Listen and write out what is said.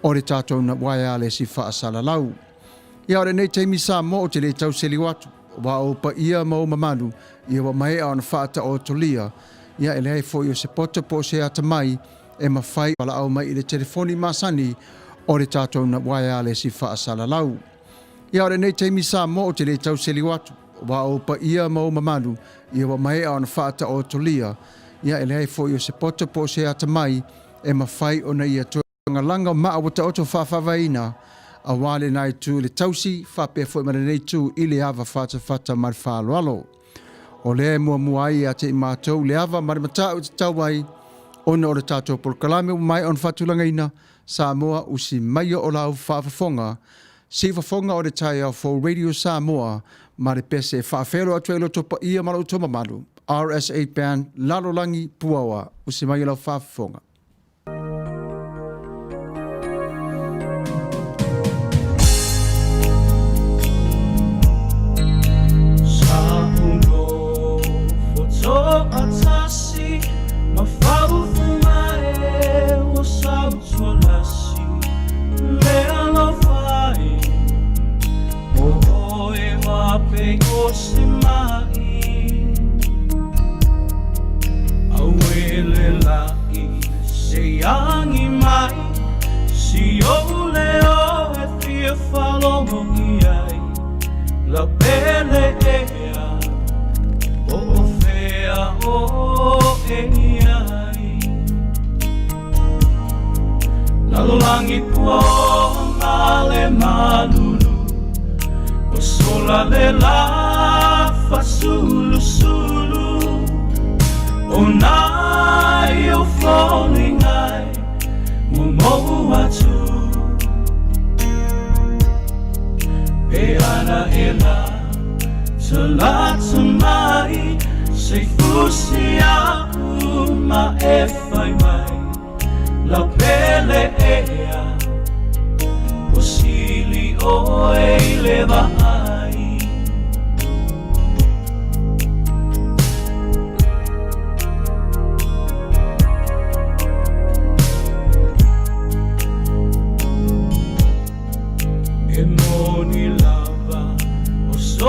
o le tatou uaealesi faasalalau. Ia o lenei taimi Samoa ou te le tau seliu atu, aua o ou paia ma ou mamalu, ia ua maea ona faataotolia, ia e leai foi o se poto po o se atamai e mafai valaau mai i le telefoni masani o le tatou uaealesi faasalalau. Ia o lenei taimi Samoa ou te le tau seliu atu, aua o ou paia ma ou mamalu, ia ua maea ona faataotolia, ia e leai foi o se poto po o se atamai e mafai ona ia toe lagalaga maa ua taoto faafaavaeina, aua lena itu i le tausi faapea foi ma lenei itu i le ava fatafata ma le faaaloalo. O lea e muamua ai ia te i matou le ava ma le matau e tatau ai ona o le tatou polokalame ua maea ona faatulagaina, Samoa usi maia o lau faafofoga, siufofoga o le taeao fou Radio Samoa ma le pese e faafeolo atu ai lo outou paia ma lo outou mamalu. RSA Band Lalolagi Puaoa, usi maia lau faafofoga. Lalolagi puaoa le malulu Ua sola le la fasulusulu O nai o foliga e ua mou atu Pe ana e la Talata mai Se fusi a'u ma e fai mai Lau pele ea Ua sili ʻoe i le vaai.